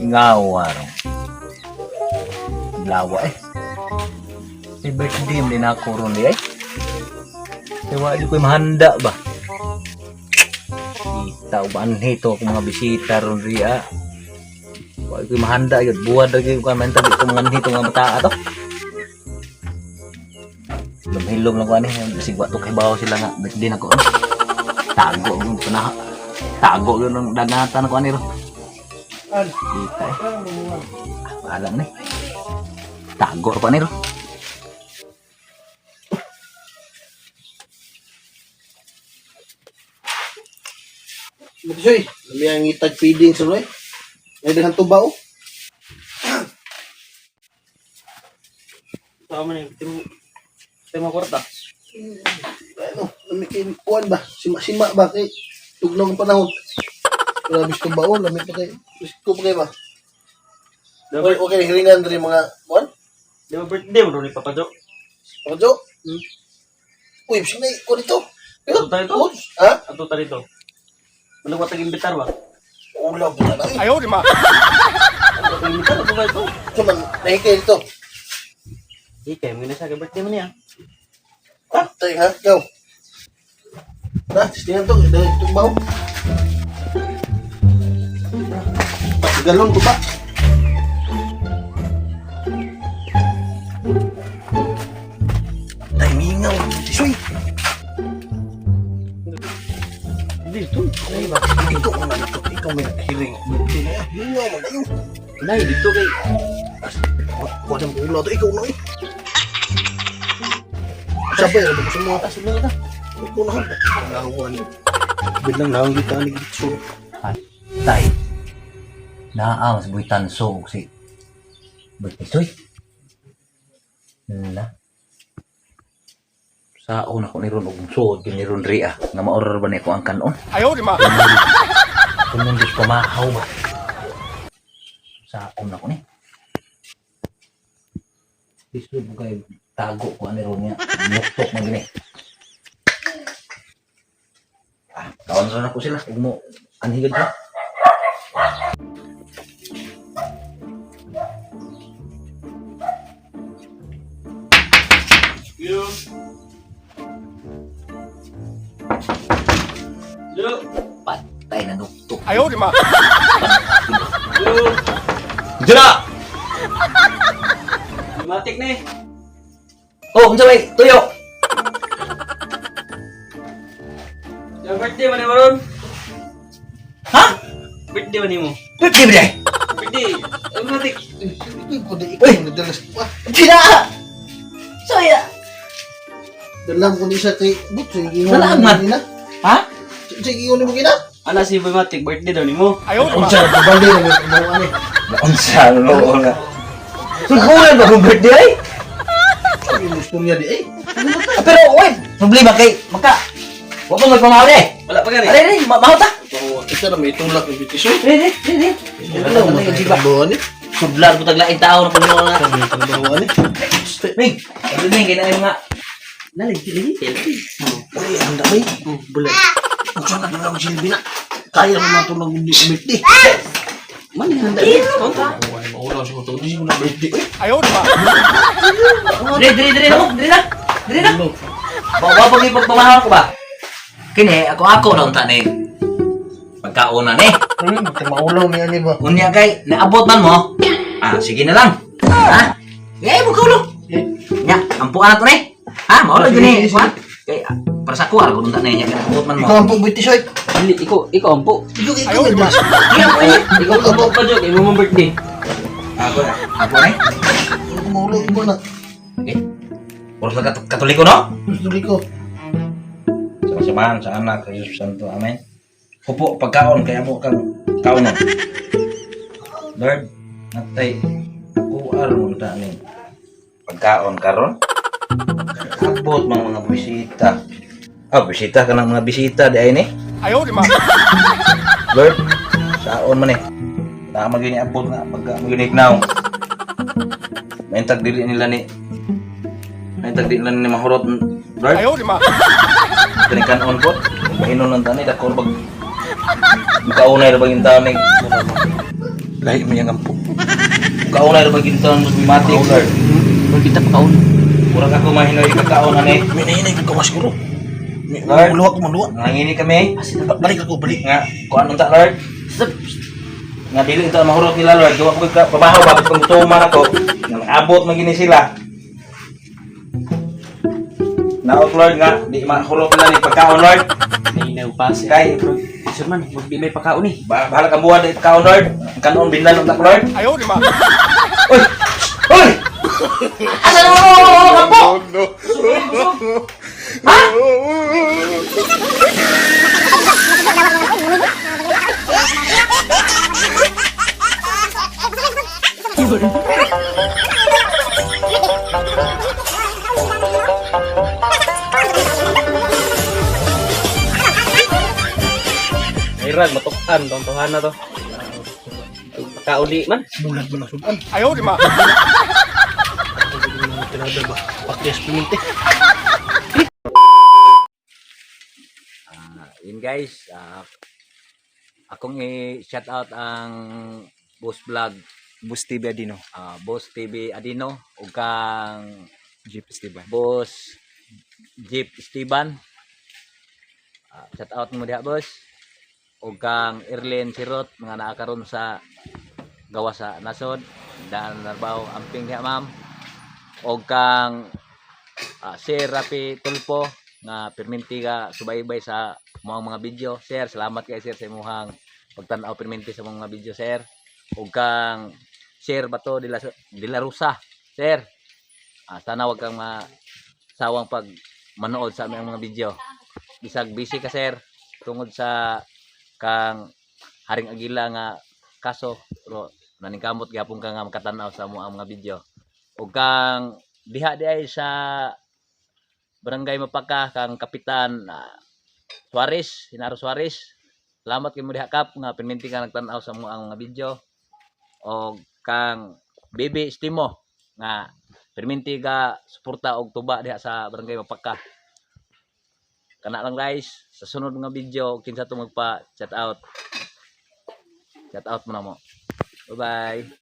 Ngawa ro. Ang lawa eh. May birthday mo din ako ron di eh. Kaya wala ko'y mahanda ba? Kita ba anhito ako mga bisita ron riya. Wala ko'y mahanda yun. Buwad lagi ko man tabi ko mga anhito mga bata to. Lumhilom lang ko ani. Sigwa to kay bawo sila nga birthday na ko. Ano. Tago yung panaha. Tago yun ang dagatan ko ani ro. Kita eh. Ah, bahala na eh. Tago pa ni ro. Matisoy, lami ang itag feeding sa roy. May daghang tuba oh. Tama na yun. Timo kwarta. Ano, lami kay kuan ba? Sima-sima ba kay tugnaw ang panahon. Grabe sa tuba oh, lami pa kay. Gusto pa kay ba? Okay, okay, hiringan diri mga kuan. Di ba birthday mo rin ni Papa Jo? Mga Jo. Uy, sino ko dito? Ato tayo to? Ha? Ato ta dito. Ano ka tag-imbitar ba? Ulaw po na eh. Ayaw, di ma. Tag-imbitar ato ba ito? Ito man, nahikay dito. Di kay mo na siya kay birthday mo niya. Ha? Tayo ha, go. Na, tingnan to, dahil tuba oh. Galon ko ba? Ay, mingaw. Tisoy. Dito. Ay, ba? Ikaw ang nalito. Ikaw may hiring. Mingaw man tayo. Nay dito kay Kuha ng ulo to. Ikaw na eh. Sabay, ano ba sa mga taas mo na. Ikaw na. Nakuha niyo. Biglang nakangita ni Gitso. Tay. Naa mas buhay tanso og si Bertisoy. Na. Saon ako ni ron og suod gyud ni ron ria nga maoror ba ni ako ang kanon. Ayaw, di ma. Kung nandun pamahaw ba. Saon ako ni. Lisod mo kay tago ko ani ron niya. Nuktok man gini. Ah, kaon ra na ko sila ug mo anhigad ko. Yo. Yo. Patay na nuktok. Ayaw, di ma. Yo. Dira! Matik ni. Oh, unsa may tuyo? Di ba birthday man ni ron? Ha? Birthday man nimo. Birthday ba day? Birthday. Ang matik. Ikaw ko di ikaw nagdala sa pa. Dira! Soya! Dala ko ni siya kay Butso. Wala, man. Ha? Sige, ingon mo gina. Ana si Boy Matik birthday daw nimo. Ayaw, di ma. Unsa na balde na mo ano eh. Unsa no nga. Suguran ba kung birthday ay? Yung gusto niya di eh. Ah, pero oy, problema kay maka. Wa pa magpamahaw eh. Wala pa gani. Are are, mahaw ta. Isa na may tulak ng Bitisoy. Re re re re. Wala mo trabaho ni. Sudlan ko taglaing tao na pag nga. Trabaho ni. Ming, sabi Ming kay na mga Nalig lagi. Uy, ang dami. Oh, bulan. Unsa na lang silbi na. Kaya mo na tulog ng birthday. Man handa dito. Maulaw siya ko. Di mo na birthday. Ayaw, di ma. Dire dire dire na mo, dire na. Dire na. Wa wa pag ipagpamahaw ko ba? Kini ako ako na unta ni. Pagkauna ni. Maulaw niya ni ba? Unya kay naabot man mo. Ah, sige na lang. Ha? Eh, mo kaulo. Nya, ampuan na to ni. Ha, mao lang gini. Kuan. Kay ah, para sa kuha ko unta na niya kay naabot man mo. Ikaw ang pong Bitisoy. Dili ikaw ikaw ampo. Ikaw ikaw may dala. Ikaw ampo pa jo kay mo birthday. Ako na. Ako na. Maulaw ikaw na. Okay. Puros na katoliko no? Gusto ko. Sa kasamahan sa anak sa Jesus Santo. Amen. Hupo pagkaon kay amo kang kaonon. Lord, natay ako aron ta ni pagkaon karon. Abot mga mga bisita. Ah, bisita ka ng mga bisita di ay ni. Ayaw, di ma. Lord, saon man eh. Tama gyud ni abot nga pagka magyud now. Maintag dili nila ni Maintag dili nila ni mahurot. Lord, Ayaw, di ma. kani kanon po. Bahinon lang tani dakor bag Makaunay ra bang taon ni? Lahi mo yung ampo. Makaunay ra bang taon mati, Lord. Huwag kita pakaon. Murag ako mahinoy kakaon ani. Minahinay ko kawas siguro. Lord. Maluwa ko, maluwa. Nangini kami. Balik ako, balik. Nga kuan unta, Lord. Stop. Nga dili unta mahurot nila, Lord. Gawa ko ka pabaho ba kung tuman ako. Nga abot man gini sila. Naot, Lord, nga di mahurot nila ni pagkaon, Lord. May naupase. Kay Sir man, wag di may pakaon eh. Bahala kang buwan di pagkaon, Lord. Ang kanon binlan unta ko, Lord. Ayaw di ma. Oy! Oy! Asa na mo kampo? No. Ha? Ay rag, matukan. Tontohan na to. Pakauli man. Bulag mo na sudan. Ayaw di ma. Tirada ba? Pakyas piminti. Yun guys, akong i-shout out ang Boss Vlog, Bus TV Adino, Boss TV Adino ug kang Jeep Esteban. Boss Jeep Esteban. Shout out mo diha, boss. Ug kang Erlen Sirot mga naa karon sa gawa sa nasod, daan narbaw amping diha, ma'am. Ug kang Sir Rapi Tulpo nga perminti ka subaybay sa mga video. Sir, salamat kay sir sa imuhang pagtan-aw perminti sa mga video, sir. Ug kang Sir Bato de la Rosa. Sir, sana wag kang masawang pag manood sa aming mga video. Bisag busy ka, sir, tungod sa kang Haring Agila nga kaso, pero naningkamot gyapon ka nga makatan-aw sa amo ang mga video. Ug kang diha di ay sa Barangay Mapaka kang Kapitan Suarez, Hinaro Suarez. Salamat kay mo diha, Kap, nga perminti ka nagtan-aw sa amo ang mga video. Og kang Bibi Estimo nga perminti ka suporta og tuba diha sa Barangay Mapaka. Kana lang guys, sa sunod nga video kinsa to magpa shout out. Shout out mo na mo. Bye bye.